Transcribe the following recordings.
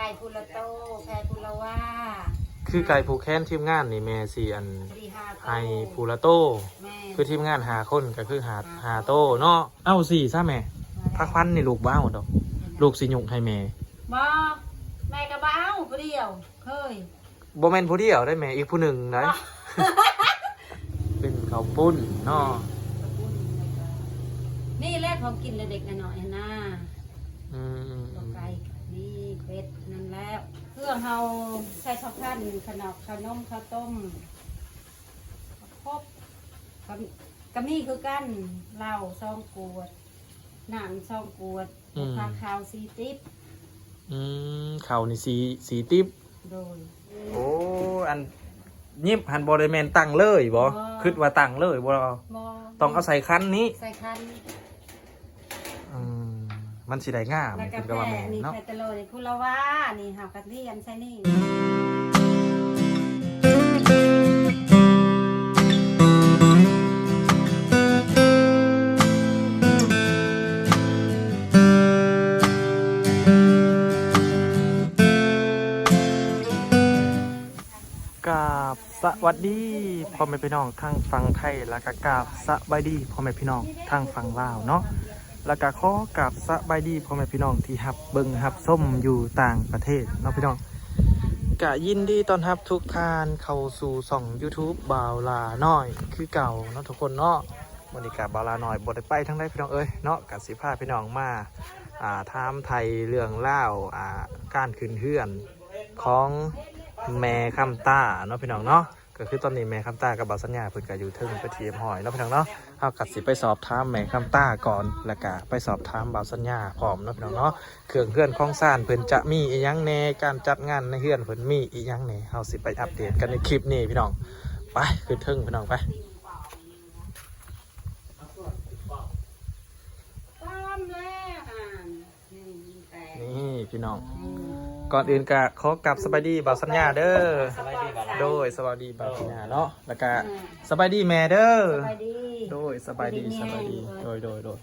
ໄກ່ຜູ້ລະໂຕ ແພຜູ້ລະວ່າ ຄືໄກ່ຜູກແຂນທີມງານນີ້ແມ່ຊິອັນ ພໍດີຫ້າໂຕ ໃຫ້ຜູ້ລະໂຕ ແມ່ນ ຄືທີມງານຫ້າຄົນກໍຄືຫ້າ ຫ້າ ຫ້າໂຕເນາະ. ເອົາຊິຊະແມ່ ວ່າແລ້ວ ພາຂວັນນີ້ລູກບໍ່ເອົາດອກ ເປັນຫຍັງ? ລູກຊິຍົກໃຫ້ແມ່. ບໍ່ ແມ່ກໍບໍ່ເອົາຜູ້ດຽວເຄີຍ. ບໍ່ແມ່ນຜູ້ດຽວໄດ໋ແມ່ ອີກຜູ້ໜຶ່ງໄດ໋. ບໍ່ ເປັນເຂົ້າປຸ້ນເນາະ ເຂົ້າປຸ້ນ ແລ້ວກໍ ນີ້ແຫຼະຂອງກິນເລັກໆນ້ອຍໆຫັ້ນນາ. ອືມໆໆ ຕົວໄກ່ ນີ້ເປັດ ນັ້ນແຫຼະ ເຄື່ອງເຮົາໃສ່ເຂົ້າພັນ ຂະໜອກ ຂະໜົມ ເຂົ້າຕົ້ມ ຄົບ ກໍ ກໍມີຄືກັນ ເຫຼົ້າສອງກວດ ນ້ຳສອງກວດ ອືມ ຜ້າຂາວສີ່ຕິບ. ອືມ ເຂົ້ານີ້ສີ່ ສີ່ຕິບ. ໂດຍ. ໂອ້ ອັນຫຍິບຫັ້ນບໍ່ໄດ້ແມ່ນຕັ້ງເລີຍບໍ່? ບໍ່ ຄິດວ່າຕັ້ງເລີຍບໍ່? ບໍ່ ຕ້ອງເອົາໃສ່ຂັນນີ້ ໃສ່ຂັນ. ອືມ ມັນຊິໄດ້ງາມ ແລ້ວກໍ ເພິ່ນກໍວ່າແມ່ນເນາະ ແພນີ້ ແພຕະໂລນີ້ ຜູ້ລະວ່ານີ້ ເຮົາກໍລຽນໃສ່ນີ້. ກາບສະຫວັດດີພໍ່ແມ່ພີ່ນ້ອງທາງຝັ່ງໄທ ແລ້ວກະກາບສະບາຍດີພໍ່ແມ່ພີ່ນ້ອງທາງຝັ່ງລາວເນາະ ແລ້ວກະຂໍກາບສະບາຍດີພໍ່ແມ່ພີ່ນ້ອງທີ່ຮັບເບິ່ງຮັບຊົມຢູ່ຕ່າງປະເທດເນາະພີ່ນ້ອງ. ກະຍິນດີຕ້ອນຮັບທຸກທ່ານເຂົ້າສູ່ຊ່ອງ YouTube ບ່າວຫຼ້ານ້ອຍຄືເກົ່າເນາະທຸກຄົນເນາະ. ມື້ນີ້ກະບ່າວຫຼ້ານ້ອຍບໍ່ໄດ້ໄປທາງໃດພີ່ນ້ອງເອີຍເນາະ ກະຊິພາພີ່ນ້ອງມາ ອ່າ ຖາມໄຖ່ເລື່ອງລາວ ອ່າ ການຂຶ້ນເຮືອນຂອງແມ່ຄຳຕາເນາະພີ່ນ້ອງເນາະ. ກໍຄືຕອນນີ້ແມ່ຄຳຕາກັບບ່າວສັນຍາເພິ່ນກໍຢູ່ເທິງເປັນທີ່ຮຽບຮ້ອຍເນາະພີ່ນ້ອງເນາະ. ເຮົາກໍຊິໄປສອບຖາມແມ່ຄຳຕາກ່ອນ ແລ້ວກໍໄປສອບຖາມບ່າວສັນຍາພ້ອມເນາະພີ່ນ້ອງເນາະ ເຄື່ອງເຮືອນຂອງຊານເພິ່ນຈະມີອີ່ຫຍັງແດ່ ການຈັດງານໃນເຮືອນເພິ່ນມີອີ່ຫຍັງແດ່ ເຮົາຊິໄປອັບເດດກັນໃນຄລິບນີ້ພີ່ນ້ອງ. ໄປຂຶ້ນເທິງພີ່ນ້ອງ ໄປ. ພ້ອມແລ້ວຫັ້ນ ນີ້ພີ່ນ້ອງ ອືມ ກ່ອນອື່ນກະຂໍກັບສະບາຍດີບ່າວສັນຍາເດີ. ສະບາຍດີບ່າວຫຼ້າ ໂດຍ ສະບາຍດີບ່າວສັນຍາເນາະ ແລ້ວກະ ອືມ ສະບາຍດີແມ່ເດີ. ສະບາຍດີ ໂດຍ ສະບາຍດີ ຢູ່ດີມີແຮງ ສະບາຍດີ ໂດຍ ໂດຍ ໂດຍ.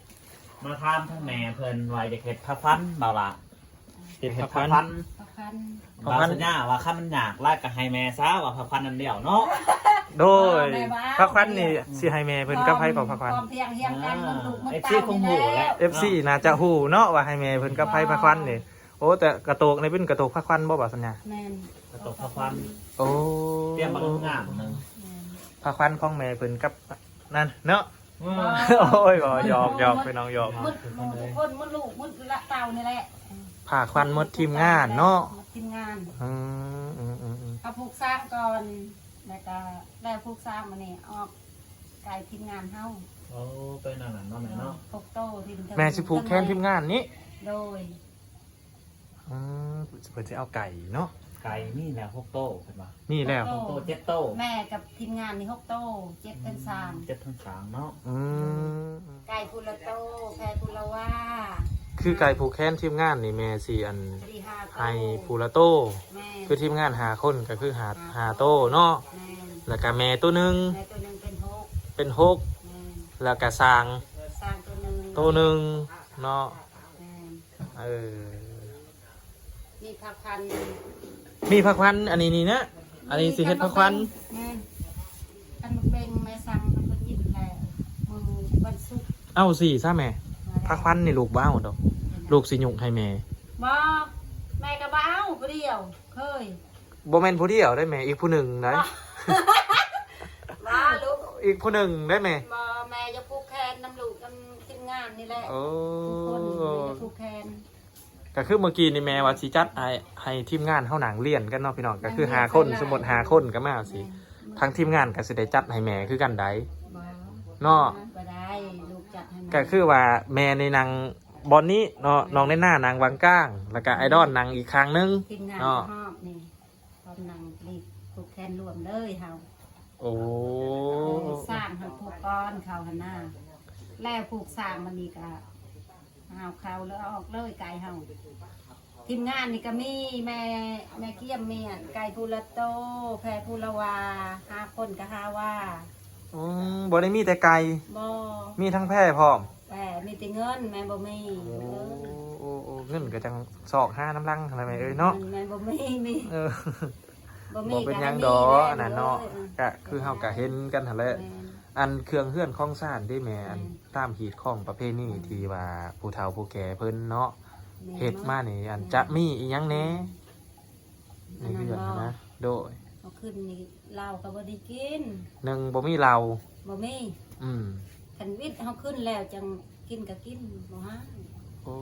ມາຖາມທາງແມ່ເພິ່ນວ່າຢາກເຮັດພາຂວັນບ່າວຫຼ້າ. ເຮັດພາຂວັນ ພາຂວັນ ບ່າວສັນຍາວ່າຄັນມັນຍາກຫຼາຍກໍໃຫ້ແມ່ຊະ ວ່າພາຂວັນອັນດຽວເນາະ. ໂດຍ ພາຂວັນນີ້ຊິໃຫ້ແມ່ເພິ່ນກັບໃຜກໍພາຂວັນ ພ້ອມພຽງຮຽງກັນ ເອີ ເບິ່ງລູກເບິ່ງເຕົ້ານີ້ແຫຼະ ເອັຟຊີ ໜ້າຈະຮູ້ເນາະວ່າໃຫ້ແມ່ເພິ່ນກັບໃຜພາຂວັນນີ້. ໂອ້ ແຕ່ກະໂຕກນີ້ເປັນກະໂຕກພາຂວັນບໍ່ ບ່າວສັນຍາ? ແມ່ນ ກະໂຕກພາຂວັນ. ໂອ້ ຕຽມມາງາມໆ ແມ່ນ ພາຂວັນຂອງແມ່ເພິ່ນກັບນັ້ນເນາະ. ອືມ ໂອ້ຍ ບໍ່ ຫຍອກໆ ພີ່ນ້ອງ ຫຍອກ ໝົດໝູ່ທຸກຄົນ ໝົດລູກ ໝົດເຕົ້ານີ້ແຫຼະ ພາຂວັນໝົດທີມງານເນາະ ໝົດທີມງານ. ອືມ ອືມໆໆ ເຮົາຜູກຊ້າງກ່ອນ ແລ້ວກະໄດ້ຜູກຊ້າງ ມື້ນີ້ອອກໄກ່ທີມງານເຮົາ. ໂອ້ ໄປນັ້ນນະເນາະແມ່ເນາະ ຫົກໂຕ ທີ່ເພິ່ນ ແມ່ຊິຜູກແຂນທີມງານນີ້. ໂດຍ. ອືມ ເພິ່ນຊິເອົາໄກ່ເນາະ ໄກ່ມີແລ້ວຫົກໂຕເພິ່ນວ່າ ມີແລ້ວຫົກໂຕ ຫົກໂຕ ເຈັດໂຕ ແມ່ກັບທີມງານນີ້ຫົກໂຕ ເຈັດທັງສາມ ເຈັດທັງສາມເນາະ. ອືມ ໄກ່ຜູ້ລະໂຕ ແພຜູ້ລະວ່າ ຄືໄກ່ຜູກແຂນທີມງານນີ້ແມ່ຊິອັນ ພໍດີຫ້າໂຕ ໃຫ້ຜູ້ລະໂຕ ແມ່ນ ຄືທີມງານຫ້າຄົນກໍຄືຫ້າ ຫ້າ ຫ້າໂຕເນາະ ແມ່ນ ແລ້ວກະແມ່ໂຕໜຶ່ງ ແມ່ໂຕໜຶ່ງເປັນຫົກ ເປັນຫົກ ແມ່ນ ແລ້ວກະຊ້າງ ຊ້າງໂຕໜຶ່ງ ໂຕໜຶ່ງເນາະ ແມ່ນ. ເອີ ມີພາຂວັນ ມີພາຂວັນ ອັນນີ້ນີ້ນະ ອັນນີ້ຊິເຮັດພາຂວັນ ແມ່ນ ຄັນໝາກເບັງແມ່ສັ່ງເພິ່ນຍິບແລ້ວ ມື້ວັນສຸກ. ເອົາຊິຊະແມ່ ພາຂວັນນີ້ລູກບໍ່ເອົາດອກ ເປັນຫຍັງ? ລູກຊິຍົກໃຫ້ແມ່. ບໍ່ ແມ່ກໍບໍ່ເອົາຜູ້ດຽວເຄີຍ. ບໍ່ແມ່ນຜູ້ດຽວໄດ໋ແມ່ ອີກຜູ້ໜຶ່ງໄດ໋. ບໍ່ ບໍ່ລູກ ອີກຜູ້ໜຶ່ງໄດ໋ແມ່. ບໍ່ ແມ່ຢາກຜູກແຂນນຳລູກນຳທີມງານນີ້ແຫຼະ. ໂອ້ ທຸກຄົນແມ່ຢາກຜູກແຂນ. ກໍຄືມື້ກີ້ນີ້ແມ່ວ່າຊິຈັດໃຫ້ ໃຫ້ທີມງານເຮົານັ່ງລຽນກັນເນາະພີ່ນ້ອງ ກໍຄືຫ້າຄົນ ສົມມຸດຫ້າຄົນກໍມາຊິ ແມ່ນ ທາງທີມງານກໍຊິໄດ້ຈັດໃຫ້ແມ່ຄືກັນໄດ໋. ບໍ່ ເນາະ ບໍ່ໄດ້ ລູກຈັດໃຫ້ແມ່ ກໍຄືວ່າແມ່ນີ້ນັ່ງບ່ອນນີ້ເນາະ ແມ່ນ ນ້ອງໄນນານັ່ງຫວ່າງກາງ ແລ້ວກໍ ແມ່ນ ໄອດອນນັ່ງອີກຂ້າງໜຶ່ງ ທີມງານ ເນາະ ຮອບນີ້ ພ້ອມນັ່ງລີກຜູກແຂນລວມເລີຍເຮົາ. ໂອ້ ເອີ ຊ້າງຫັ້ນຜູກກ່ອນເຂົາຫັ້ນນາ ແລ້ວຜູກຊ້າງບັດນີ້ກໍຫາວເຂົາເລີຍ ອອກເລີຍໄກ່ເຮົາ. ທີມງານນີ້ກໍມີແມ່ ແມ່ກຽມ ແມ່ໄກ່ຜູ້ລະໂຕ ແພຜູ້ລະວ່າ ຫ້າຄົນກໍຫ້າວ່າ. ອືມ ບໍ່ໄດ້ມີແຕ່ໄກ່ ບໍ່ ມີທັງແພພ້ອມ. ແຕ່ມີແຕ່ເງິນ ແມ່ບໍ່ມີ. ໂອ້ ເອີ ໂອ້ ເງິນກໍຈັ່ງຊອກຫານຳຫຼັງຫັ້ນລະແມ່ເອີຍເນາະ. ມັນ ມັນບໍ່ມີ ມີ ເອີ ບໍ່ມີ ບໍ່ເປັນຫຍັງດອກ ກໍໃຫ້ມີແຫຼະ ອັນນັ້ນເນາະ. ເອີ ເອີ ກໍຄືເຮົາກໍເຫັນກັນຫັ້ນແຫຼະ. ແມ່ນ ອັນເຄື່ອງເຮືອນຂອງຊານເດ້ແມ່ ອັນ ແມ່ນ ຕາມຮີດຄອງປະເພນີ ອືມ ທີ່ວ່າຜູ້ເຖົ້າຜູ້ແກ່ເພິ່ນເນາະ ແມ່ນ ເຮັດມານີ້ ເນາະ ອັນ ແມ່ນ ຈະມີອີ່ຫຍັງແດ່ໃນເຮືອນຫັ້ນນະ? ອັນນັ້ນບໍ່? ໂດຍ ເຮົາຂຶ້ນນີ້ ເຫຼົ້າກໍບໍ່ໄດ້ກິນ ໜຶ່ງບໍ່ມີເຫຼົ້າ ບໍ່ມີ ອືມ ຄັນວິດເຮົາຂຶ້ນແລ້ວຈັ່ງກິນກໍກິນ ບໍ່ຮ້າຍ. ໂອ້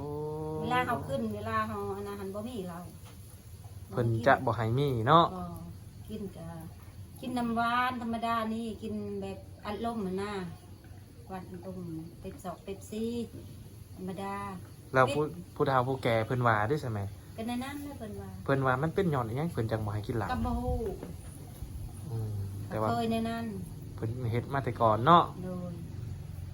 ເວລາເຮົາຂຶ້ນ ເວລາເຮົາອັນນັ້ນຫັ້ນບໍ່ມີເຫຼົ້າ ເພິ່ນຈະບໍ່ໃຫ້ມີເນາະ. ບໍ່ ກິນກໍກິນນ້ຳຫວານທຳມະດານີ້ ກິນແບບອັດລົມຫັ້ນນະ ວັນຕົ້ມເປັບຊອກເປັບຊີທຳມະດາ. ແລ້ວຜູ້ ຜູ້ເຖົ້າຜູ້ແກ່ເພິ່ນວ່າເດ້ຊັ້ນແມ່? ກໍແນວນັ້ນແຫຼະເພິ່ນວ່າ. ເພິ່ນວ່າມັນເປັນຍ້ອນອີ່ຫຍັງເພິ່ນຈັ່ງບໍ່ໃຫ້ກິນເຫຼົ້າ? ກໍບໍ່ຮູ້. ອືມ ແຕ່ວ່າເຄີຍແນວນັ້ນ ເພິ່ນເຮັດມາແຕ່ກ່ອນເນາະ. ໂດຍ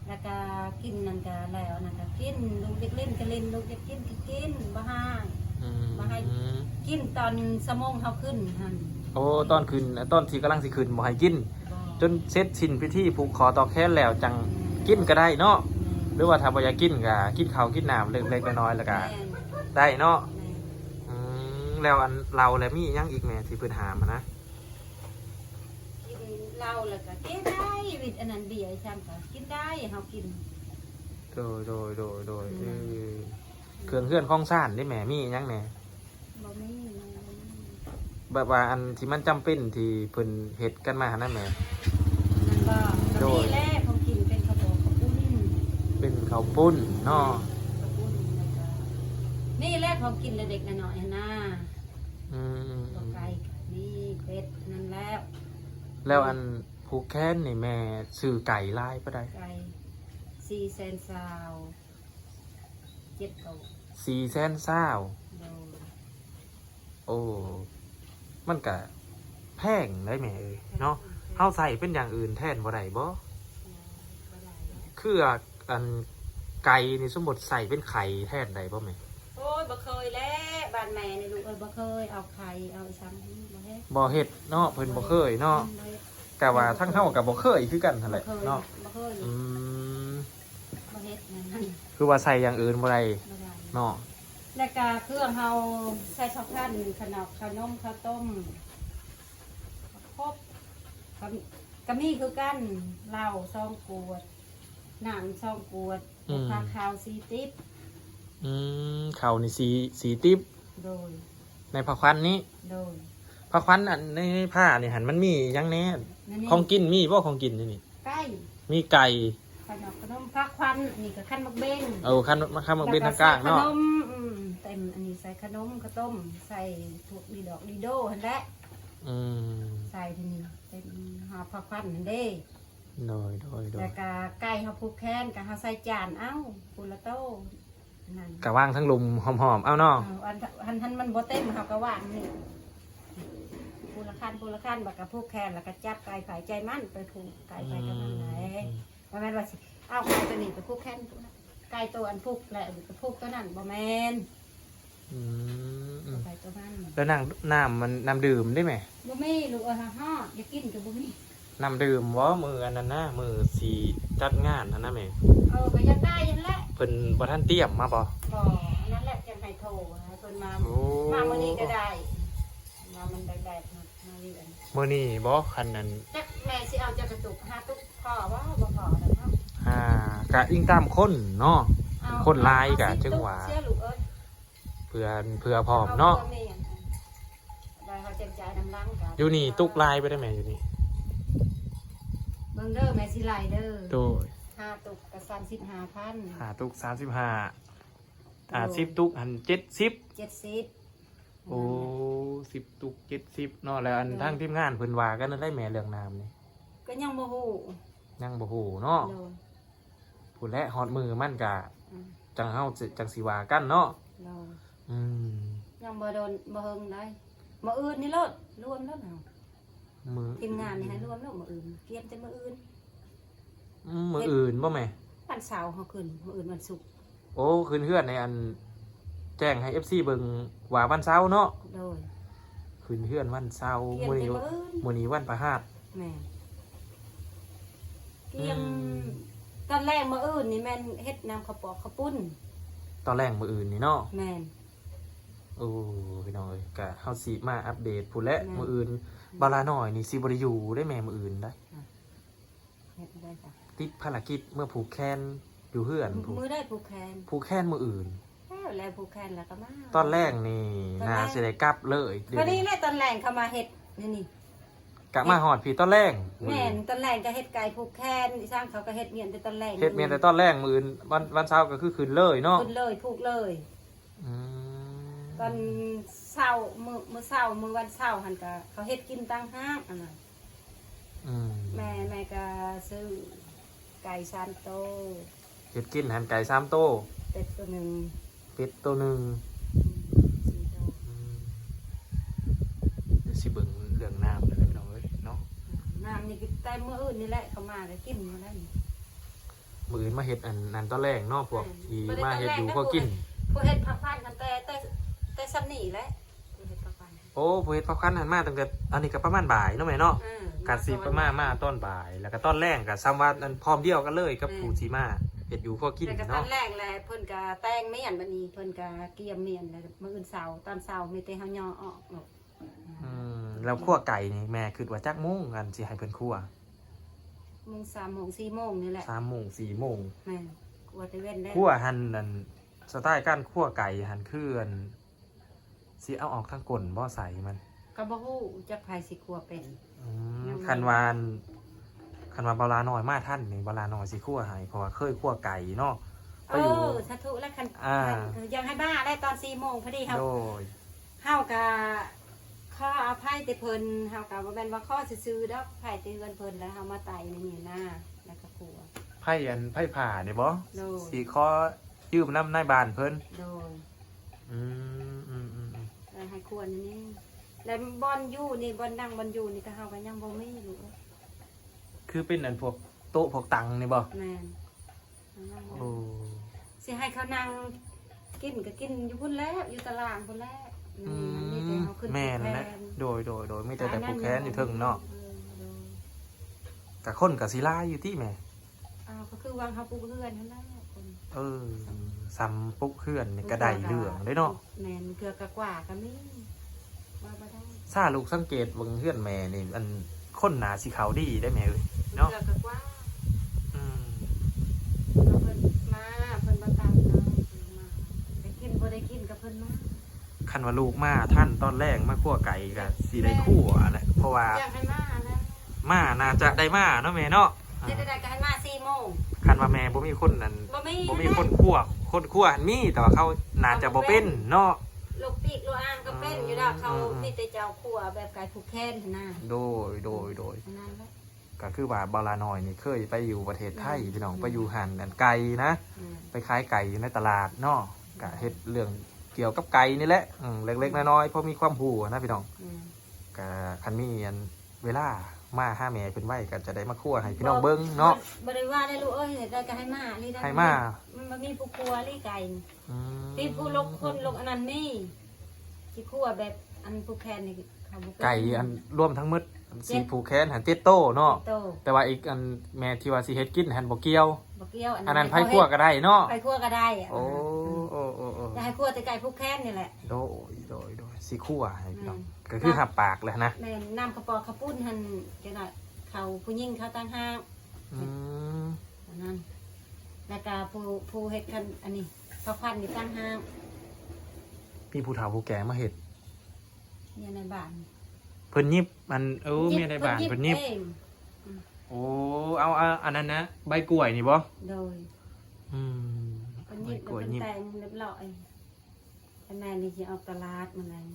ແລ້ວກໍກິນນັ້ນກໍແລ້ວ ອັນນັ້ນກໍກິນ ລູກຢາກຫຼິ້ນກໍຫຼິ້ນ ລູກຢາກກິນກໍກິນ ບໍ່ຫ້າມ. ອືມ ບໍ່ໃຫ້ກິນຕອນຊົ່ວໂມງເຮົາຂຶ້ນຫັ້ນ. ໂອ້ ຕອນຂຶ້ນ ຕອນທີ່ກຳລັງຊິຂຶ້ນບໍ່ໃຫ້ກິນ ບໍ່ ຈົນເສັດສິ້ນພິທີຜູກຂໍ້ຕໍ່ແຂນແລ້ວຈັ່ງກິນກໍໄດ້ເນາະ. ແມ່ນ ຫຼືວ່າຖ້າບໍ່ຢາກກິນກໍກິນເຂົ້າກິນນ້ຳເລັກໆນ້ອຍໆ ແລ້ວກໍ ແມ່ນ ໄດ້ເນາະ. ແມ່ນ ອືມ ແລ້ວອັນເຫຼົ້າແລ້ວມີຫຍັງອີກແມ່ທີ່ເພິ່ນຫ້າມຫັ້ນນະ? ກິນເຫຼົ້າແລ້ວກໍກິນໄດ້ ວິດອັນນັ້ນເບຍຊ້ຳກໍກິນໄດ້ ເຮົາກິນ. ໂດຍ ໂດຍ ໂດຍ ໂດຍ ອືມ ເອີ ເຄື່ອງເຮືອນຂອງຊານເດ້ແມ່ ມີຫຍັງແດ່? ບໍ່ມີ ບໍ່ມີ. ແບບວ່າອັນທີ່ມັນຈຳເປັນທີ່ເພິ່ນເຮັດກັນມາຫັ້ນນະແມ່? ແມ່ນບໍ່? ໂດຍ ກໍມີແຫຼະ ຂອງກິນເປັນເຂົ້າປອກເຂົ້າປຸ້ນ ເປັນເຂົ້າປຸ້ນເນາະ. ເຂົ້າປຸ້ນ ແລ້ວກໍມີແຫຼະຂອງກິນເລັກໆນ້ອຍໆຫັ້ນນະ. ອືມ ຕົວໄກ່ກໍມີ ເປັດນັ້ນແລ້ວ. ແລ້ວອັນຜູກແຂນນີ້ແມ່ຊື້ໄກ່ຫຼາຍປານໃດ? ໄກ່ສີ່ແສນຊາວເຈັດໂຕ. ສີ່ແສນຊາວ? ໂດຍ. ໂອ້ ມັນກະແພງໄດ໋ແມ່ເອີຍເນາະ. ແພງ ເຮົາໃຊ້ເປັນຢ່າງອື່ນແທນບໍ່ໄດ້ບໍ່? ບໍ່ໄດ້. ຄືອັນໄກ່ນີ້ ສົມມຸດໃຊ້ເປັນໄຂ່ແທນໄດ້ບໍ່ແມ່? ໂອ້ຍ ບໍ່ເຄີຍແຫຼະ ບ້ານແມ່ນີ້ລູກເອີຍ ບໍ່ເຄີຍເອົາໄຂ່ເອົາອີ່ຫຍັງ ບໍ່ເຮັດ ບໍ່ເຮັດເນາະ. ເພິ່ນບໍ່ເຄີຍເນາະ. ແຕ່ວ່າທາງເຮົາກໍບໍ່ເຄີຍຄືກັນຫັ້ນແຫຼະເນາະ. ບໍ່ເຄີຍ ອືມ ບໍ່ເຮັດຫຍັງ ຄືວ່າໃສ່ຢ່າງອື່ນບໍ່ໄດ້ ບໍ່ໄດ້ເນາະ. ແລ້ວກະເຄື່ອງເຮົາໃສ່ເຂົ້າພັນ ຂະໜອກ ຂະໜົມ ເຂົ້າຕົ້ມ ຄົບ ກະ ກະມີຄືກັນ ເຫຼົ້າສອງກວດ ນ້ຳສອງກວດ ອືມ ຜ້າຂາວສີ່ຕິບ. ອືມ ເຂົ້ານີ້ສີ່ ສີ່ຕິບ. ໂດຍ. ໃນຜ້າຂວັນນີ້? ໂດຍ. ຜ້າຂວັນອັນໃນ ໃນຜ້ານີ້ຫັ້ນ ມັນມີຫຍັງແດ່? ຂອງກິນມີບໍ່? ຂອງກິນຢູ່ນີ້ ໄກ່ ມີໄກ່ ຂະໜອກ ຂະໜົມ ຜ້າຂວັນ ອັນນີ້ກໍຄັນໝາກເບັງ. ເອີ ຄັນ ຄັນໝາກເບັງທາງກາງເນາະ. ແລ້ວກໍໃສ່ຂະໜົມ ອືມ ເຕັມ ອັນນີ້ໃສ່ຂະໜົມ ເຂົ້າຕົ້ມ ໃສ່ພວກດີດອກດີໂດຫັ້ນແຫຼະ. ອືມ ໃສ່ທີ່ນີ້ເຕັມຫາບຜ້າຂວັນຫັ້ນເດ້. ໂດຍ ໂດຍ ໂດຍ. ແລ້ວກະໄກ່ເຮົາຜູກແຂນ ກະເຮົາໃສ່ຈານເອົາ ຜູ້ລະໂຕ ນັ້ນ ກະວາງທັງລຸ່ມຫອມໆເອົາເນາະ. ເອີ ອັນ ອັນ ອັນມັນບໍ່ເຕັມ ເຮົາກະວາງນີ້ ຜູ້ລະຄັນ ຜູ້ລະຄັນ ແລ້ວກະຜູກແຂນ ແລ້ວກະຈັບໄກ່ໃຜໃຈມັນ ໄປຜູກໄກ່ໃຜກັບມັນແຫຼະ. ອືມ ບໍ່ແມ່ນວ່າຊິເອົາໄກ່ໂຕນີ້ໄປຜູກແຂນ ໄກ່ໂຕອັນຜູກແລ້ວໄປຜູກໂຕນັ້ນ ບໍ່ແມ່ນ. ອືມ ອືມ ໄປຕົວນັ້ນ ແລ້ວນ້ຳ ນ້ຳມັນ ນ້ຳດື່ມເດ້ແມ່? ບໍ່ມີລູກເອີຍ ຮອດ ຢາກກິນກໍບໍ່ມີ. ນ້ຳດື່ມບໍ່? ມື້ອັນນັ້ນນະ ມື້ຊິຈັດງານຫັ້ນນະແມ່. ເອີ ກໍຢາກໄດ້ຫັ້ນແຫຼະ. ເພິ່ນບໍ່ທັນຕຽມມາບໍ່? ບໍ່ ອັນນັ້ນແຫຼະ ຈັ່ງໃຫ້ໂທໃຫ້ເພິ່ນມາ. ໂອ້ ມາມື້ນີ້ກໍໄດ້ ວ່າມັນແດດໆ ມາ ມາຢູ່ອັນ ມື້ນີ້ບໍ່? ຄັນນັ້ນ ຈັກແມ່ຊິເອົາຈັກກະຕຸກ ຫ້າຕຸກພໍບໍ່? ບໍ່ພໍແລ້ວເນາະ. ອ່າ ກະອີງຕາມຄົນເນາະ. ເອົາ ຄົນຫຼາຍກະ ເອົາ ຈັ່ງວ່າ ເອົາສີ່ຕຸກເສຍລູກເອີຍ. ເພື່ອ ເພື່ອພ້ອມເນາະ. ເອົາ ເພື່ອແມ່ ໄວ້ເຮົາແຈກຈ່າຍນຳຫຼັງກັນ. ຢູ່ນີ້ຕຸກຫຼາຍໄປໄດ້ແມ່ ຢູ່ນີ້? ເບິ່ງເດີ ແມ່ຊິໄລ່ເດີ. ໂດຍ. ຫ້າຕຸກກໍສາມສິບຫ້າພັນ. ຫ້າຕຸກສາມສິບຫ້າ. ອ່າ ໂດຍ. ສິບຕຸກຫັ້ນເຈັດສິບ. ເຈັດສິບ. ໂອ້ ສິບຕຸກເຈັດສິບເນາະ. ແລ້ວອັນ ໂດຍ ທາງທີມງານເພິ່ນວ່າກັນແນວໃດແມ່ ເລື່ອງນ້ຳນີ້? ກໍຍັງບໍ່ຮູ້. ຍັງບໍ່ຮູ້ເນາະ. ໂດຍ. ພຸ້ນແຫຼະ ຮອດມື້ມັນກະ ອືມ ຈັ່ງເຮົາຊິ ຈັ່ງຊິວ່າກັນເນາະ. ໂດຍ. ອືມ ຍັງບໍ່ດົນ ບໍ່ເຫິງໃດ໋ ມື້ອື່ນນີ້ໂລດ ລວມໂລດເຮົາ ມື້ ທີມງານນີ້ໃຫ້ລວມໂລດ ມື້ອື່ນ ກຽມແຕ່ມື້ອື່ນ. ອືມ ມື້ອື່ນບໍ່ແມ່? ວັນເສົາເຮົາຂຶ້ນ ມື້ອື່ນວັນສຸກ. ໂອ້ ຂຶ້ນເຮືອນໃນອັນ ແຈ້ງໃຫ້ເອັຟຊີເບິ່ງວ່າວັນເສົາເນາະ. ໂດຍ. ຂຶ້ນເຮືອນວັນເສົາ. ມື້ນີ້ ມື້ອື່ນ ມື້ນີ້ວັນພະຫັດ. ແມ່ນ. ກຽມ ອືມ ຕອນແລງມື້ອື່ນນີ້ແມ່ນເຮັດນ້ຳເຂົ້າປອກເຂົ້າປຸ້ນ. ຕອນແລງມື້ອື່ນນີ້ເນາະ. ແມ່ນ. ໂອ້ ພີ່ນ້ອງເອີຍ ກະເຮົາຊິມາອັບເດດພຸ້ນແຫຼະ. ແມ່ນ. ມື້ອື່ນ ອືມ ບ່າວຫຼ້ານ້ອຍນີ້ຊິບໍ່ໄດ້ຢູ່ເດ້ແມ່ ມື້ອື່ນໄດ໋. ອ່ະ ເຮັດໄດ້ຈ້ະ ຕິດພາລະກິດເມືອຜູກແຂນຢູ່ເຮືອນພຸ້ນ. ມື້ໃດຜູກແຂນ? ຜູກແຂນມື້ອື່ນ. ແລ້ວ ແລ້ວຜູກແຂນແລ້ວກໍມາ. ຕອນແລງນີ້ໜ້າຊິໄດ້ກັບເລີຍ. ພໍດີແລ້ວ ຕອນແລງເຂົາມາເຮັດນີ້ ນີ້ ກະມາຮອດພີ້ຕອນແລງ. ແມ່ນ. ຕອນແລງກໍເຮັດໄກ່ຜູກແຂນ ອີສາງເຂົາກໍເຮັດມ້ຽນແຕ່ຕອນແລງ. ເຮັດມ້ຽນແຕ່ຕອນແລງ ມື້ອື່ນວັນ ວັນເສົາກໍຄືຂຶ້ນເລີຍເນາະ. ຂຶ້ນເລີຍ ຜູກເລີຍ. ອືມ ຕອນເຊົ້າ ມື້ ມື້ເຊົ້າ ມື້ວັນເສົາຫັ້ນກະເຂົາເຮັດກິນຕ່າງຫາກຫັ້ນນະ. ອືມ ແມ່ ແມ່ກະຊື້ໄກ່ສາມໂຕ. ເຮັດກິນຫັ້ນໄກ່ສາມໂຕ. ເປັດໂຕໜຶ່ງ. ເປັດໂຕໜຶ່ງ. ອືມ ສີ່ໂຕ. ອືມ ດຽວຊິເບິ່ງເລື່ອງນ້ຳເດີພີ່ນ້ອງເອີຍເນາະ. ນ້ຳນີ້ກໍແຕ່ມື້ອື່ນນີ້ແຫຼະ ເຂົາມາກໍກິນໝົດແລ້ວ. ມື້ອື່ນມາເຮັດອັນນັ້ນຕອນແລງເນາະ ພວກ ແມ່ນ ທີ່ມາເຮັດຢູ່ຄົວກິນ. ຜູ້ເຮັດຜັກຫວານຫັ້ນແຕ່ ແຕ່ ແຕ່ຊ່ຳນີ້ແຫຼະ ຜູ້ເຮັດຜັກຫວານ. ໂອ້ ຜູ້ເຮັດຜັກຫວານຫັ້ນມາຕັ້ງແຕ່ ອັນນີ້ກໍປະມານບ່າຍເນາະແມ່ເນາະ. ອືມ ກະຊິປະມານ ມາຕອນບ່າຍ ແລ້ວກໍຕອນແລງກໍຊ່ຳວ່າອັນພ້ອມດຽວກັນເລີຍກັບ ແມ່ນ ຜູ້ທີ່ມາເຮັດຢູ່ຄົວກິນເນາະ. ແລ້ວກໍຕອນແລງແຫຼະ ເພິ່ນກໍແຕ່ງມ້ຽນ ບັດນີ້ເພິ່ນກໍກຽມມ້ຽນ ແລ້ວມື້ອື່ນເຊົ້າ ຕອນເຊົ້າມີແຕ່ເຮົາຍໍອອກ. ອືມ ແລ້ວຂົ້ວໄກ່ນີ້ແມ່ຄິດວ່າຈັກໂມງ ອັນຊິໃຫ້ເພິ່ນຂົ້ວ? ໂມງ ສາມໂມງ ສີ່ໂມງນີ້ແຫຼະ. ສາມໂມງ ສີ່ໂມງ. ແມ່ນ ຂົ້ວແຕ່ເວັນແລ້ວ. ຂົ້ວຫັ້ນ ອັນ ສະໄຕລ໌ການຂົ້ວໄກ່ຫັ້ນ ຄື ອັນ ຊິເອົາອອກທາງກົ້ນບໍ່ ໄສ້ມັນ? ກໍບໍ່ຮູ້ຈັກໃຜຊິຂົ້ວເປັນ. ອືມ ຍັງບໍ່ ຄັນວ່າ ຄັນວ່າບ່າວຫຼ້ານ້ອຍມາທັນນີ້ ບ່າວຫຼ້ານ້ອຍຊິຂົ້ວໃຫ້ ເພາະວ່າເຄີຍຂົ້ວໄກ່ເນາະ. ໄປຢູ່ ເອີ ສາທຸ ແລ້ວຄັນ ອ່າ ຄັນ ຢາກໃຫ້ມາແລ້ວຕອນສີ່ໂມງພໍດີເຮົາ ໂດຍ ເຮົາກະຂໍອະໄພແຕ່ເພິ່ນ ເຮົາກະບໍ່ແມ່ນວ່າຂໍຊື່ໆດອກ ໄພແຕ່ເຮືອນເພິ່ນ ແລ້ວເຮົາມາໄຕ່ໃນນີ້ນາ ແລ້ວກະຂົວ ໄພອັນ ໄພຟ້ານີ້ບໍ່? ໂດຍ ຊິຂໍຢືມນຳນາຍບ້ານເພິ່ນ. ໂດຍ ອືມ ອືມ ອືມ ອືມ ເອີ ໃຫ້ຄວນນີ້ ແລ້ວບ່ອນຢູ່ນີ້ ບ່ອນນັ່ງບ່ອນຢູ່ນີ້ກະເຮົາກະຍັງບໍ່ມີ ລູກເອີຍ. ຄືເປັນອັນພວກໂຕະພວກຕັ່ງນີ້ບໍ່? ແມ່ນ. ໂອ້ ຊິໃຫ້ເຂົານັ່ງກິນກໍກິນຢູ່ພຸ້ນແຫຼະ ຢູ່ຕາລ່າງພຸ້ນແຫຼະ. ອືມ ມີແຕ່ເຮົາຂຶ້ນ ແມ່ນແຫຼະ ໂດຍ ໂດຍ ໂດຍ ມີແຕ່ ແຕ່ຜູກແຂນຢູ່ເທິງເນາະ. ເອີ ໂດຍ ກະຄົນກະຊິຫຼາຍຢູ່ຕິແມ່? ອ້າວ ກໍຄືວ່າເຮົາປຸກເຮືອນຫັ້ນແຫຼະຄົນ. ເອີ ຊ່ຳປຸກເຮືອນນີ້ກະໄດ້ເລື່ອງເດ້ເນາະ. ແມ່ນ ເທື່ອກະກວ່າກໍມີ ວ່າບໍ່ໄດ້. ຊາລູກສັງເກດເບິ່ງເຮືອນແມ່ນີ້ ອັນ ຄົນໜ້າຊິເຂົ້າດີໄດ໋ແມ່ເອີຍເນາະ. ເທື່ອກະກວ່າ ອືມ ເພິ່ນມາ ເພິ່ນບໍ່ຕາມເຮົາ ເພິ່ນມາ ໄດ້ກິນບໍ່ໄດ້ກິນກໍເພິ່ນມາ. ຄັນວ່າລູກມາທັນຕອນແລງມາຂົ້ວໄກ່ກໍຊິໄດ້ຂົ້ວແຫຼະ ເພາະວ່າຢາກໃຫ້ມານະ ມາໜ້າຈະໄດ້ມາເນາະແມ່ເນາະ. ເຮັດໄດ້ກໍໃຫ້ມາສີ່ໂມງ. ຄັນວ່າແມ່ບໍ່ມີຄົນນັ້ນ ບໍ່ມີ ບໍ່ມີຄົນຂົ້ວ ຄົນຂົ້ວຫັ້ນມີ ແຕ່ວ່າເຂົາໜ້າຈະບໍ່ເປັນເນາະ. ລວກປີກລວກອ່າງກໍເປັນຢູ່ແລ້ວ ເຂົາ ເອີ ເອີ ມີແຕ່ເຈົ້າຂົ້ວແບບກາຍຜູກແຂນຫັ້ນນະ. ໂດຍ ໂດຍ ໂດຍ ອັນນັ້ນແຫຼະ. ກໍຄືວ່າບ່າວຫຼ້ານ້ອຍນີ້ເຄີຍໄປຢູ່ປະເທດໄທ ອືມ ພີ່ນ້ອງ ອືມ ໄປຢູ່ຮ້ານອັນໄກ່ນະ ອືມ ໄປຂາຍໄກ່ຢູ່ໃນຕະຫຼາດເນາະ ອືມ ກໍເຮັດເລື່ອງກ່ຽວກັບໄກ່ນີ້ແຫຼະ ອືມ ເລັກໆ ອືມ ນ້ອຍໆ ພໍມີຄວາມຮູ້ນະ ພີ່ນ້ອງ ອືມ ກໍຄັນມີອັນ ເວລາມາຫາແມ່ເພິ່ນໄວ ກໍຈະໄດ້ມາຄົວໃຫ້ພີ່ນ້ອງເບິ່ງເນາະ. ບໍ່ ບໍ່ໄດ້ວ່າໄດ້ລູກເອີຍ ເຮັດໄດ້ກໍໃຫ້ມາອີ່ຫຼີໄດ໋ ໃຫ້ມາ ມັນບໍ່ມີຜູ້ຄົວອີ່ຫຼີໄກ່. ອືມ ມີຜູ້ລົກຄົນລົກອັນນັ້ນມີ ຊິຄົວແບບອັນຜູກແຂນນີ້ເຂົາບໍ່ເປັນ. ໄກ່ອັນລວມທັງໝົດ ເຈັດ ຊິຜູກແຂນຫັ້ນເຈັດໂຕເນາະ ເຈັດໂຕ ແຕ່ວ່າອີກອັນແມ່ທີ່ວ່າຊິເຮັດກິນຫັ້ນບໍ່ກ່ຽວ ບໍ່ກ່ຽວ ອັນນັ້ນ ອັນນັ້ນໃຜຄົວກໍໄດ້ເນາະ ໃຜຄົວກໍໄດ້. ໂອ້ ອືມ ໂອ້ ໂອ້ ໂອ້ ຢາກໃຫ້ຄົວແຕ່ໄກ່ຜູກແຂນນີ້ແຫຼະ. ໂດຍ ໂດຍ ໂດຍ ຊິຄົວໃຫ້ພີ່ນ້ອງ ແມ່ນ ກໍຄືຮັບປາກແລ້ວນະ. ແມ່ນ ນ້ຳກະປອກເຂົ້າປຸ້ນຫັ້ນ ຈັ່ງໃດ ເຂົາຜູ້ຍິງເຂົາຕ່າງຫາກ. ອືມ ອັນນັ້ນ ແລ້ວກະຜູ້ ຜູ້ເຮັດຄັນ ອັນນີ້ ເຂົ້າຄວັນນີ້ຕ່າງຫາກ. ມີຜູ້ເຖົ້າຜູ້ແກ່ມາເຮັດ ເມຍໃນບ້ານ ເພິ່ນຫຍິບ ອັນ ໂອ້ ເມຍໃນບ້ານເພິ່ນຫຍິບ ເພິ່ນຫຍິບເອງ. ອືມ ໂອ້ ເອົາ ເອົາ ອັນນັ້ນນະ ໃບກ້ວຍນີ້ບໍ່? ໂດຍ ອືມ ເພິ່ນຫຍິບ ໃບກ້ວຍຫຍິບ ແລ້ວເພິ່ນແຕ່ງຮຽບຮ້ອຍ. ແຕ່ແມ່ນີ້ຊິອອກຕະຫຼາດມື້ແລງ.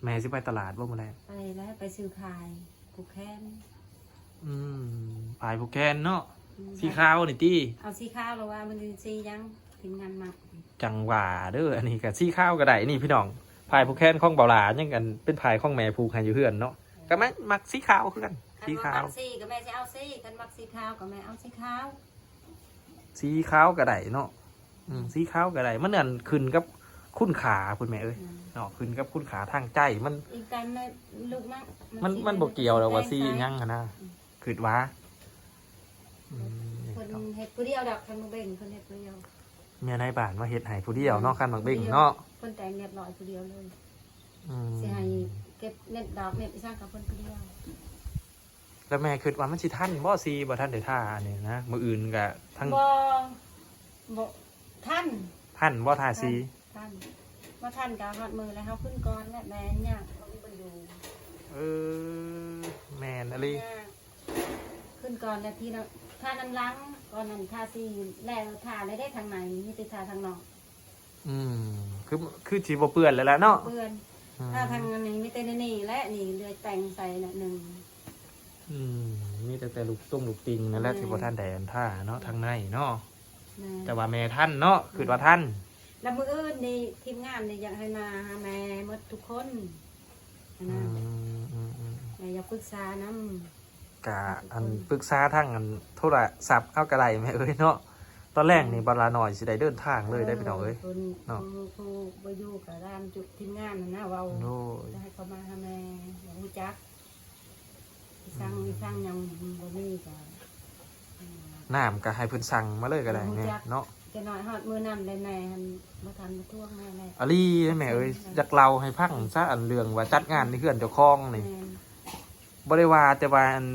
ແມ່ຊິໄປຕະຫຼາດບໍ່ມື້ແລງ? ໄປແລ້ວ ໄປຊື້ພາຍຜູກແຂນ. ອືມ ພາຍຜູກແຂນເນາະ. ອືມ ສີຂາວນີ້ຕິ? ເອົາສີຂາວ ຫຼືວ່າມັນຊິຫຍັງ ທີມງານມັກ. ຈັ່ງວ່າເດີ ອັນນີ້ກໍສີຂາວກໍໄດ້ນີ້ພີ່ນ້ອງ. ພາຍຜູກແຂນຂອງເບົາຫຼ້າຍັງ ອັນ ເປັນພາຍຂອງແມ່ຜູກໃຫ້ຢູ່ເຮືອນເນາະ. ກໍແມ່ມັກສີຂາວຄືກັນ ສີຂາວ. ຄັນວ່າມັກສີກໍແມ່ຊິເອົາສີ ຄັນມັກສີຂາວກໍແມ່ເອົາສີຂາວ. ສີຂາວກໍໄດ້ເນາະ. ອືມ ອືມ ສີຂາວກໍໄດ້ ມັນອັນຂຶ້ນກັບຄຸນຄ່າພຸ້ນແມ່ເອີຍ. ອືມ ເນາະ ຂຶ້ນກັບຄຸນຄ່າທາງໃຈມັນ. ອີກການແມ່ລູກນະ ມັນ ມັນບໍ່ກ່ຽວດອກວ່າສີຫຍັງຫັ້ນນະ. ອືມ ຄິດວ່າ ອືມ ເພິ່ນເຮັດຜູ້ດຽວດອກ ຄັນມາເບິ່ງເພິ່ນເຮັດຜູ້ດຽວ. ແມ່ນາຍບ້ານມາເຮັດໃຫ້ຜູ້ດຽວເນາະ ແມ່ນ ຄັນໝາກເບັງເນາະ ເພິ່ນແຕ່ງຮຽບຮ້ອຍຜູ້ດຽວເລີຍ. ອືມ ຊິໃຫ້ເກັບເມັດດອກເມັດອີ່ຫຍັງກັບເພິ່ນຜູ້ດຽວ. ແລ້ວແມ່ຄິດວ່າມັນຊິທັນບໍ່ ສີບໍ່ທັນໄດ້ທາອັນນີ້ນະ ມື້ອື່ນກະທັງ ບໍ່ ບໍ່ທັນ ທັນບໍ່ທາສີ? ທັນ ທັນ ບໍ່ທັນກະຮອດມື້ແລ້ວ ເຮົາຂຶ້ນກ່ອນແຫຼະ ແມ່ນຍາກ ບໍ່ຢູ່. ເອີ ແມ່ນອີ່ຫຼີ ຍາກ ຂຶ້ນກ່ອນແລ້ວ ທີລະ ທານຳຫຼັງ ກ່ອນນັ້ນທາສີແລ້ວ ທາແລ້ວເດ້ ທາງໃນນີ້ ມີແຕ່ທາທາງນອກ. ອືມ ຄື ຄືຊິບໍ່ເປື້ອນແລ້ວລະເນາະ ເປື້ອນ. ອືມ ທາທາງອັນນີ້ມີແຕ່ໃນນີ້ແຫຼະ ນີ້ເຫຼືອແຕ່ງໃສ່ໜ້ອຍໜຶ່ງ. ອືມ ມີແຕ່ ແຕ່ລູກຕົງລູກຕິ່ງນັ້ນແຫຼະ ແມ່ນ ທີ່ບໍ່ທັນໄດ້ອັນທາເນາະ ແມ່ນ ທາງໃນເນາະ. ແມ່ນ ແຕ່ວ່າແມ່ທັນເນາະ ອືມ ຄິດວ່າທັນ. ແລ້ວມື້ອື່ນນີ້ທີມງານນີ້ຢາກໃຫ້ມາຫາແມ່ໝົດທຸກຄົນ ອືມ ແມ່ຢາກປຶກສານຳ. ກະອັນປຶກສາທາງອັນໂທລະສັບເອົາກະໄດ້ແມ່ເອີຍເນາະ. ຕອນແລງນີ້ ອືມ ບັກຫຼ້ານ້ອຍຊິໄດ້ເດີນທາງເລີຍໄດ໋ ເອີ ພີ່ນ້ອງເອີຍ ເພິ່ນ ເນາະ ຜູ້ ຜູ້ບໍ່ຢູ່ກະຕາມຈຸດທີມງານຫັ້ນນະ ເວົ້າ ໂດຍ ຈະໃຫ້ເຂົາມາຫາແມ່ ຢາກຮູ້ຈັກ ອືມ ອີ່ສັງອີ່ສັງຫຍັງບໍ່ມີກະ ອືມ ນ້ຳກະໃຫ້ເພິ່ນສັ່ງມາເລີຍກະໄດ້ແມ່ເນາະ. ຈັກໜ້ອຍຮອດມື້ນັ້ນແຫຼະ ແມ່ຫັ້ນບໍ່ທັນມາທວງແມ່ແຫຼະ. ອີ່ຫຼີແມ່ເອີຍ ຢາກເລົ່າໃຫ້ຟັງຊະ ອັນເລື່ອງວ່າຈັດງານໃນເຮືອນເຈົ້າຂອງນີ້ ແມ່ນ ບໍ່ໄດ້ວ່າແຕ່ວ່າອັນ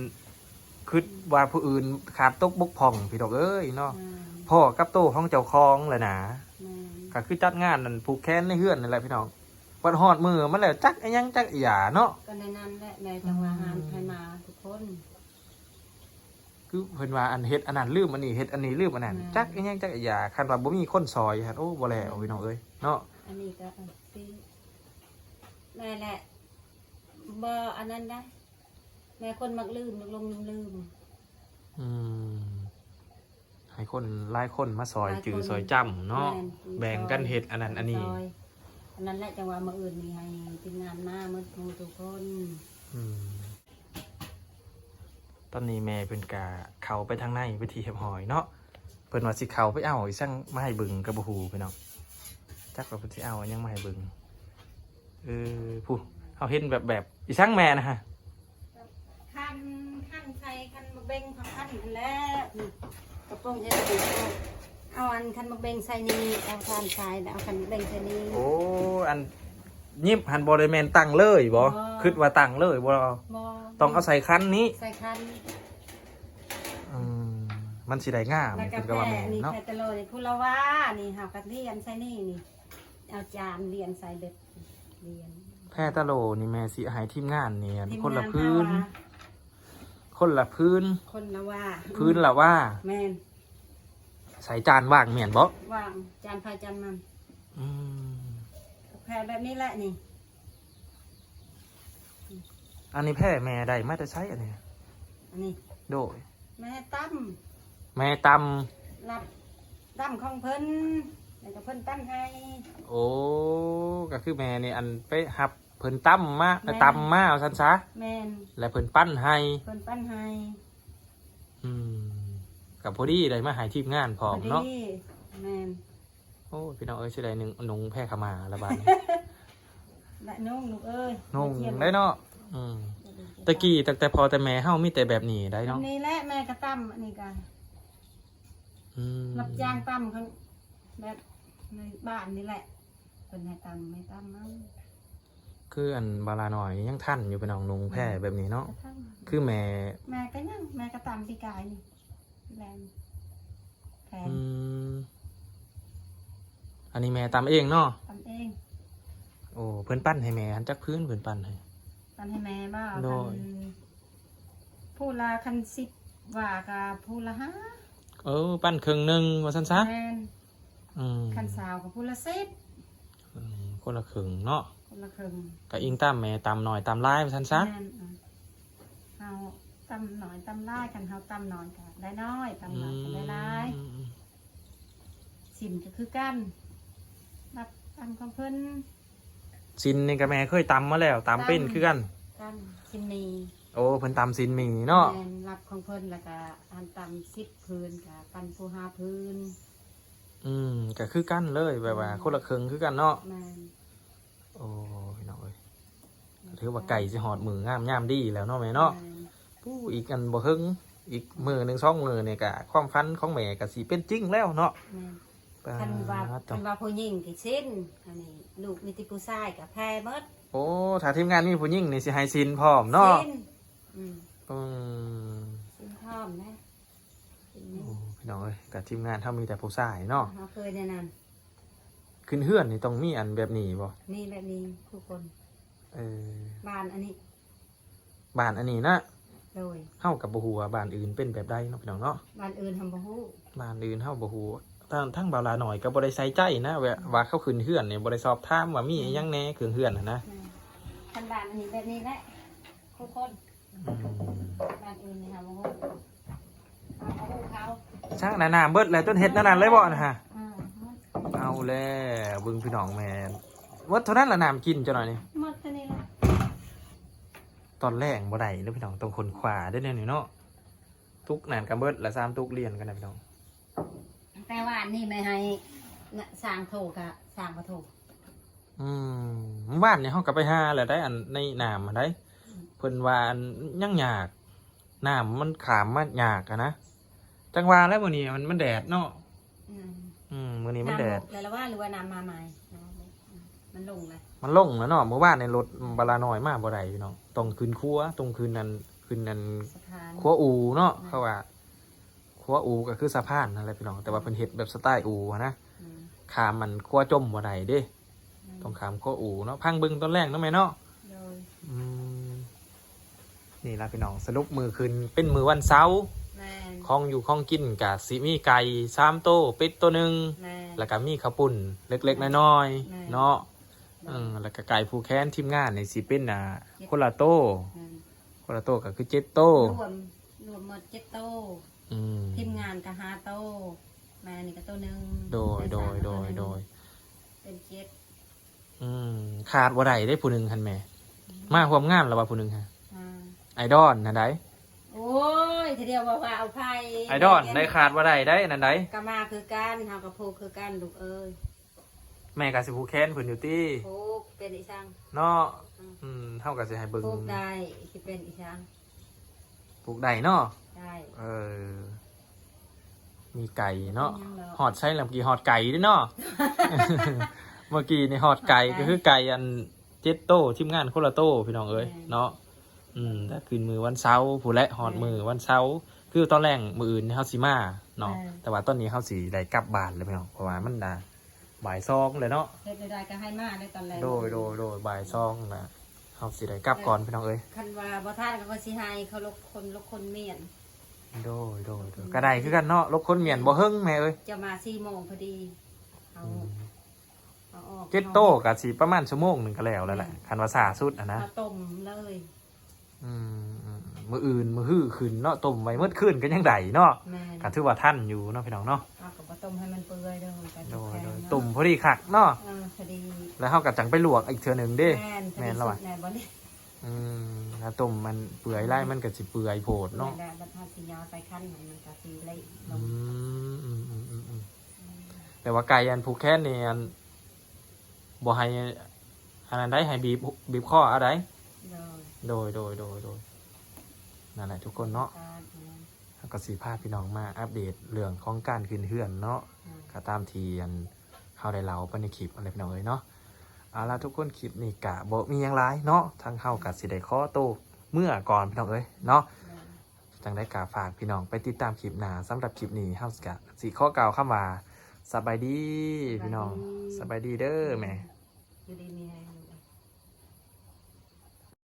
ຄິດວ່າຜູ້ອື່ນຂາດຕົກບົກຜ່ອງ ພີ່ນ້ອງເອີຍເນາະ. ແມ່ນ ພໍ້ກັບໂຕຂອງເຈົ້າຂອງແຫຼະນາ. ແມ່ນ ກະຄືຈັດງານນັ້ນ ຜູກແຂນໃນເຮືອນນັ້ນແຫຼະພີ່ນ້ອງ. ບັດຮອດມື້ມາແລ້ວ ຈັກອີ່ຫຍັງຈັກອີ່ຫຍັງເນາະ. ກະໃນນັ້ນແຫຼະ ແມ່ຈັ່ງວ່າ ອືມ ໃຫ້ມາທຸກຄົນ. ຄືເພິ່ນວ່າ ອັນເຮັດອັນນັ້ນລືມອັນນີ້ ເຮັດອັນນີ້ລືມອັນນັ້ນ. ແມ່ນ ຈັກອີ່ຫຍັງຈັກອີ່ຫຍັງ ຄັນວ່າບໍ່ມີຄົນຊ່ອຍຫັ້ນ ໂອ້ ບໍ່ແລ້ວ ແມ່ນ ພີ່ນ້ອງເອີຍເນາະ. ອັນນີ້ກະ ເອີ ຕິ ແມ່ແຫຼະ ບໍ່ອັນນັ້ນໄດ໋ ແມ່ຄົນມັກລືມ ມັກຫຼົງລືມ. ອືມ ໃຫ້ຄົນຫຼາຍຄົນມາຊ່ອຍ ຫຼາຍຄົນ ຈື່ຊ່ອຍຈ້ຳເນາະ. ແມ່ນ ແບ່ງກັນເຮັດອັນນັ້ນອັນນີ້ ຊ່ອຍ ອັນນັ້ນແຫຼະ ຈັ່ງວ່າມື້ອື່ນນີ້ໃຫ້ທີມງານມາໝົດທຸກຄົນ. ອືມ ຕອນນີ້ແມ່ເພິ່ນກະເຂົ້າໄປທາງໃນເປັນທີ່ຮຽບຮ້ອຍເນາະ. ເພິ່ນວ່າຊິເຂົ້າໄປເອົາອີ່ສັງມາໃຫ້ເບິ່ງກະບໍ່ຮູ້ພີ່ນ້ອງ ຈັກວ່າເພິ່ນຊິເອົາອີ່ຫຍັງມາໃຫ້ເບິ່ງ. ເອີ ຜູ້ ເຮົາເຫັນແບບໆ ອີ່ສັງແມ່ນະ? ຄັນ ຄັນໃສ່ ຄັນໝາກເບັງ ຄັນຫັ້ນແຫຼະ ກະປອງເຮັດ ເອົາອັນຄັນໝາກເບັງໃສ່ນີ້ ເອົາທານໃສ່ ເອົາຄັນໝາກເບັງໃສ່ນີ້. ໂອ້ ອັນຫຍິບຫັ້ນບໍ່ໄດ້ແມ່ນຕັ້ງເລີຍບໍ່? ບໍ່ ຄິດວ່າຕັ້ງເລີຍບໍ່? ບໍ່ ຕ້ອງເອົາໃສ່ຄັນນີ້ ໃສ່ຄັນ. ອືມ ມັນຊິໄດ້ງາມ ແລ້ວກະ ເພິ່ນກະວ່າແມ່ນເນາະ. ແຜ່ນີ້ ແຜ່ຕະໂລນີ້ ຜູ້ລະວ່ານີ້ ເຮົາກະລຽນໃສ່ນີ້ນີ້ ເອົາຈານລຽນໃສ່ເບັດ ລຽນ. ແຜ່ຕະໂລນີ້ແມ່ຊິໃຫ້ທີມງານນີ້ ທີມງານ ຄົນລະຜືນ ເຮົາວ່າ ຄົນລະຜືນ ຄົນລະວ່າ ຜືນລະວ່າ. ແມ່ນ ໃສ່ຈານວ່າງແມ່ນບໍ່? ວ່າງ ຈານໃຜຈານມັນ. ອືມ ແຜ່ແບບນີ້ແຫຼະນີ້. ອັນນີ້ແຜ່ແມ່ໄດ້ມາແຕ່ໃສອັນນີ້? ອັນນີ້ ໂດຍ ແມ່ຕຳ ແມ່ຕຳ ລັບຕຳຂອງເພິ່ນ ແລ້ວກະເພິ່ນປັ້ນໃຫ້. ໂອ້ ກະຄືແມ່ນີ້ ອັນໄປຮັບເພິ່ນຕຳມາ ແມ່ນ ຕຳມາວ່າຊັ້ນຊະ. ແມ່ນ ແລ້ວເພິ່ນປັ້ນໃຫ້ ເພິ່ນປັ້ນໃຫ້. ອືມ ກະພໍດີໄດ້ມາໃຫ້ທີມງານພ້ອມເນາະ. ພໍດີ ແມ່ນ. ໂອ້ຍ ພີ່ນ້ອງເອີຍ ຊິໄດ້ນຸ່ງ ນຸ່ງແພຂາວມ້າລະບາດນີ້ ແລະນຸ່ງລູກເອີຍ ນຸ່ງໄດ້ເນາະ. ອືມ ແຕ່ກີ້ ແຕ່ ແຕ່ພໍ່ແຕ່ແມ່ເຮົາມີແຕ່ແບບນີ້ໄດ໋ເນາະ ແບບນີ້ແຫຼະ. ແມ່ກະຕຳອັນນີ້ກະ ອືມ ຮັບຈ້າງຕຳ ແບບໃນບ້ານນີ້ແຫຼະ ເພິ່ນໃຫ້ຕຳ ໃຫ້ຕຳເອົາ. ຄືອັນບາລານ້ອຍຍັງທັນຢູ່ພີ່ນ້ອງ ນຸ່ງແພແບບນີ້ເນາະ. ກະທັນ ຄືແມ່ ແມ່ກະຍັງ ແມ່ກະຕຳປີກາຍນີ້ ແລງແພ. ອືມ ອັນນີ້ແມ່ຕຳເອງເນາະ? ຕຳເອງ. ໂອ້ ເພິ່ນປັ້ນໃຫ້ແມ່ຫັ້ນຈັກຜືນ ເພິ່ນປັ້ນໃຫ້? ປັ້ນໃຫ້ແມ່ບໍ່? ໂດຍ ຄັນ ຜູ້ລະ ຄັນສິບວ່າກະຜູ້ລະຫ້າ. ເອີ ປັ້ນເຄິ່ງໜຶ່ງວ່າຊັ້ນຊະ. ແມ່ນ. ອືມ ຄັນຊາວກະຜູ້ລະສິບ. ອືມ ຄົນລະເຄິ່ງເນາະ ຄົນລະເຄິ່ງ. ກະອີງຕາມແມ່ຕຳໜ້ອຍຕຳຫຼາຍວ່າຊັ້ນຊະ. ແມ່ນ. ເຮົາຕຳໜ້ອຍຕຳຫຼາຍ ຄັນເຮົາຕຳໜ້ອຍກະໄດ້ໜ້ອຍ ຕຳຫຼາຍກະໄດ້ຫຼາຍ. ອືມ ສິນກະຄືກັນ ລັບຕຳຂອງເພິ່ນ. ສິນນີ້ກະແມ່ເຄີຍຕຳມາແລ້ວ ຕຳເປັນຄືກັນ. ຕຳ ຕຳສິນໝີ່. ໂອ້ ເພິ່ນຕຳສິນໝີ່ເນາະ. ແມ່ນ ລັບຂອງເພິ່ນ ແລ້ວກະອັນຕຳສິບຜືນ ກະປັ້ນຜູ້ຫ້າຜືນ. ອືມ ກະຄືກັນເລີຍ ແບບວ່າ ອືມ ຄົນລະເຄິ່ງຄືກັນເນາະ. ແມ່ນ. ໂອ້ ພີ່ນ້ອງເອີຍ ຖືວ່າໃກ້ຊິຮອດມື້ງາມຍາມດີແລ້ວເນາະແມ່ເນາະ. ແມ່ນ. ປູ້ ອີກອັນບໍ່ເຫິງ ອີກມື້ໜຶ່ງສອງມື້ນີ້ກະ ຄວາມຝັນຂອງແມ່ກະຊິເປັນຈິງແລ້ວເນາະ. ແມ່ນ. ປາດ ຄັນວ່າ ໂທ້ ຄັນວ່າຜູ້ຍິງທີ່ສິນ ອັນນີ້ລູກມີແຕ່ຜູ້ຊາຍກໍແຜ່ໝົດ. ໂອ້ ຖ້າທີມງານມີຜູ້ຍິງນີ້ຊິໃຫ້ສິນພ້ອມເນາະ. ສິນ ອືມ ອືມ ສິນພ້ອມນະ. ໂອ້ ພີ່ນ້ອງເອີຍ ກໍທີມງານເຮົາມີແຕ່ຜູ້ຊາຍເນາະ ເຮົາເຄີຍແນວນັ້ນ. ຂຶ້ນເຮືອນນີ້ຕ້ອງມີອັນແບບນີ້ບໍ່? ມີແບບນີ້ທຸກຄົນ. ເອີ ບ້ານອັນນີ້ ບ້ານອັນນີ້ນະ. ໂດຍ ເຮົາກໍບໍ່ຮູ້ວ່າບ້ານອື່ນເປັນແບບໃດເນາະ ພີ່ນ້ອງເນາະ. ບ້ານອື່ນເຮົາບໍ່ຮູ້ ບ້ານອື່ນເຮົາບໍ່ຮູ້. ທາງ ທາງບ່າວຫຼ້ານ້ອຍກໍບໍ່ໄດ້ໃສ່ໃຈນະ ແບບ ອືມ ວ່າເຂົາຂຶ້ນເຮືອນນີ້ບໍ່ໄດ້ສອບຖາມວ່າມີ ອືມ ອີ່ຫຍັງແດ່ເຄື່ອງເຮືອນຫັ້ນນະ. ແມ່ນ ຄັນບ້ານອັນນີ້ແບບນີ້ແຫຼະທຸກຄົນ. ອືມ ບ້ານອື່ນນີ້ເຮົາບໍ່ຮູ້ ເຮົາກໍຮູ້ເຂົາ. ຊ່າງນະ ນ້ຳເບິດແລ້ວ ຈົນເຮັດແນວນັ້ນເລີຍບໍ່ນະຮະ? ເອີ ເອົາແລ້ວ ເບິ່ງພີ່ນ້ອງ ແມ່ນໝົດເທົ່ານັ້ນລະ ນ້ຳກິນເຈົ້າໜ້ອຍນີ້. ໝົດເທົ່ານີ້ລະ ຕອນແລງບໍ່ໄດ້ເດີພີ່ນ້ອງ ຕ້ອງຄົ້ນຄວ້າເດີແນວນີ້ເນາະ. ຕຸກນັ້ນກໍເບິດລະ ສາມຕຸກລຽນກັນນະພີ່ນ້ອງ. ແຕ່ວ່າອັນນີ້ແມ່ໃຫ້ນະ ຊ່າງໂທກະຊ່າງບໍ່ໂທ. ອືມ ມື້ວານນີ້ເຮົາກໍໄປຫາແລ້ວໄດ໋ ອັນໃນນ້ຳຫັ້ນໄດ໋. ອືມ ເພິ່ນວ່າອັນຍັງຍາກ ນ້ຳມັນຂ້າມມາຍາກຫັ້ນນະ. ຈັ່ງວ່າແຫຼະ ມື້ນີ້ມັນ ມັນແດດເນາະ. ອືມ ອືມ ມື້ນີ້ມັນແດດ. ນ້ຳລົງແລ້ວວ່າ ຫຼືວ່ານ້ຳມາໃໝ່? ອືມ ມັນລົງແລ້ວ ມັນລົງແລ້ວເນາະ. ມື້ວານນີ້ລົດ ອືມ ບັກຫຼ້ານ້ອຍມາບໍ່ໄດ້ພີ່ນ້ອງ ຕ້ອງຂຶ້ນຂົວ ຕ້ອງຂຶ້ນອັນ ຂຶ້ນອັນ ສະພານ ຂົວອູ່ເນາະ. ແມ່ນ ເຂົາວ່າ ຂົວອູ່ກໍຄືສະພານຫັ້ນແຫຼະພີ່ນ້ອງ ແຕ່ວ່າເພິ່ນເຮັດແບບສະໄຕລ໌ອູ່ຫັ້ນນະ. ອືມ ຂ້າມມັນຂົວຈົມບໍ່ໄດ້ເດ້. ອືມ ຕ້ອງຂ້າມຂົວອູ່ເນາະ. ພັງເບິ່ງຕອນແລງເນາະແມ່ເນາະ. ໂດຍ ອືມ ນີ້ລະພີ່ນ້ອງ ສະຫຼຸບມື້ຂຶ້ນເປັນມື້ວັນເສົາ. ແມ່ນ ຂອງຢູ່ຂອງກິນກະຊິມີໄກ່ສາມໂຕ ເປັດໂຕໜຶ່ງ. ແມ່ນ ແລ້ວກະມີເຂົ້າປຸ້ນເລັກໆນ້ອຍໆ. ແມ່ນ ເນາະ. ໂດຍ ເອີ ແລ້ວກະໄກ່ຜູກແຂນທີມງານນີ້ຊິເປັນ ອ່າ ເຈັດ ຄົນລະໂຕ. ແມ່ນ ຄົນລະໂຕກໍຄືເຈັດໂຕ ລວມ ລວມໝົດເຈັດໂຕ. ອືມ ທີມງານກໍຫ້າໂຕ ແມ່ນີ້ກໍໂຕໜຶ່ງ. ໂດຍ ແມ່ ໂດຍ ສາມ ໂດຍ ໂຕໜຶ່ງ ໂດຍ ເປັນເຈັດ. ອືມ ຂາດບໍ່ໄດ້ເດ້ຜູ້ໜຶ່ງຫັ້ນແມ່. ອືມ ມາຮ່ວມງານລະວ່າຜູ້ໜຶ່ງຫັ້ນ ອ່າ ໄອດອນຫັ້ນໃດ໋. ໂອ້ຍ ທີດຽວວ່າ ວ່າເອົາໃຜ ໄອດອນໃດ໋ ຂາດບໍ່ໄດ້ໃດ໋ ອັນນັ້ນໃດ໋. ກໍມາຄືກັນ ເຮົາກໍຜູກຄືກັນລູກເອີຍ. ແມ່ກໍຊິຜູກແຂນເພິ່ນຢູ່ຕິ? ຜູກ ເປັນອີ່ຫຍັງເນາະ. ອືມ ອືມ ເຮົາກໍຊິໃຫ້ເບິ່ງ ຜູກໄດ້ ຊິເປັນອີ່ຫຍັງ ຜູກໄດ້ເນາະ. ໄດ້ ເອີ ມີໄກ່ເນາະ. ບໍ່ເປັນຫຍັງດອກ ຮອດໃສລະ ເມື່ອກີ້ຮອດໄກ່ເດ້ເນາະ. ເມື່ອກີ້ນີ້ຮອດໄກ່ ຮອດໄກ່ ກໍຄືໄກ່ອັນເຈັດໂຕ ທີມງານຄົນລະໂຕພີ່ນ້ອງເອີຍ. ແມ່ນ ເນາະ. ອືມ ແຕ່ຄືນມື້ວັນເສົາພຸ້ນແຫຼະ ຮອດ ແມ່ນ ມື້ວັນເສົາ ຄືຕອນແລງມື້ອື່ນນີ້ເຮົາຊິມາເນາະ. ແມ່ນ ແຕ່ວ່າຕອນນີ້ເຮົາຊິໄດ້ກັບບ້ານແລ້ວພີ່ນ້ອງ ເພາະວ່າມັນ ອ່າ ບ່າຍສອງແລ້ວເນາະ. ເຮັດແນວໃດກໍໃຫ້ມາໄດ້ຕອນແລງ. ໂດຍ ໂດຍ ໂດຍ ບ່າຍສອງນະ ເຮົາຊິໄດ້ກັບກ່ອນ ແມ່ນ ພີ່ນ້ອງເອີຍ. ຄັນວ່າບໍ່ທັນກໍຊິໃຫ້ເຂົາລົກຂົນ ລົກຂົນມ້ຽນ. ໂດຍ ໂດຍ ໂດຍ ອືມ ກໍໄດ້ຄືກັນເນາະ ລົກຂົນມ້ຽນ ແມ່ນ ບໍ່ເຫິງແມ່ເອີຍ. ຈະມາສີ່ໂມງພໍດີ ເຮົາ ອືມ ເອົາອອກ ເຈັດໂຕກໍຊິປະມານຊົ່ວໂມງໜຶ່ງກໍແລ້ວແລ້ວແຫຼະ. ແມ່ນ ຄັນວ່າຊ້າສຸດຫັ້ນນະ ເອົາຕົ້ມເລີຍ. ອືມ ອືມ ມື້ອື່ນມື້ຮືຂຶ້ນເນາະ ຕົ້ມໄວ້ໝົດຄືນກໍຍັງໄດ້ເນາະ. ແມ່ນ ກໍຖືວ່າທັນຢູ່ເນາະ ພີ່ນ້ອງເນາະ. ເຮົາກໍບໍ່ຕົ້ມໃຫ້ມັນເປື່ອຍເດີ ມັນກໍ ໂດຍ ແຂງ ໂດຍ ເນາະ ຕົ້ມພໍດີຄັກເນາະ. ເອີ ພໍດີ ແລ້ວເຮົາກໍຈັ່ງໄປລວກອີກເທື່ອໜຶ່ງເດ້. ແມ່ນ ແມ່ນແລ້ວວ່າ ແມ່ນບໍ່ນີ້. ອືມ ຖ້າຕົ້ມມັນເປື່ອຍຫຼາຍ ອືມ ມັນກໍຊິເປື່ອຍໂພດເນາະ. ເປື່ອຍແລ້ວບັດເຮົາຊິຍໍໃສ່ຄັນ ມັນກໍຊິເລະລົງ. ອືມ ອືມ ອືມ ອືມ ອືມ ອືມ ແຕ່ວ່າໄກ່ອັນຜູກແຂນນີ້ ອັນ ບໍ່ໃຫ້ອັນນັ້ນໃດ໋ ໃຫ້ບີບ ບີບຄໍເອົາໃດ໋. ໂດຍ ໂດຍ ໂດຍ ໂດຍ ໂດຍ ນັ້ນແຫຼະທຸກຄົນເນາະ. ເຮົາກໍຊິພາພີ່ນ້ອງມາອັບເດດເລື່ອງຂອງການຂຶ້ນເຮືອນເນາະ. ອືມ ກໍຕາມທີ່ອັນເຮົາໄດ້ເລົ່າໄປໃນຄລິບຫັ້ນແຫຼະພີ່ນ້ອງເອີຍເນາະ. ເອົາລະທຸກຄົນ ຄລິບນີ້ກະບໍ່ມີຫຍັງຫຼາຍເນາະ ທາງເຮົາກໍຊິໄດ້ຂໍໂຕເມືອກ່ອນພີ່ນ້ອງເອີຍເນາະ. ໂດຍ ຈັ່ງໃດກໍຝາກພີ່ນ້ອງໄປຕິດຕາມຄລິບໜ້າ. ສຳລັບຄລິບນີ້ເຮົາກໍຊິຂໍກ່າວຄຳວ່າ ສະບາຍດີ ສະບາຍດີ ພີ່ນ້ອງ ສະບາຍດີເດີແມ່. ຢູ່ດີມີແຮງ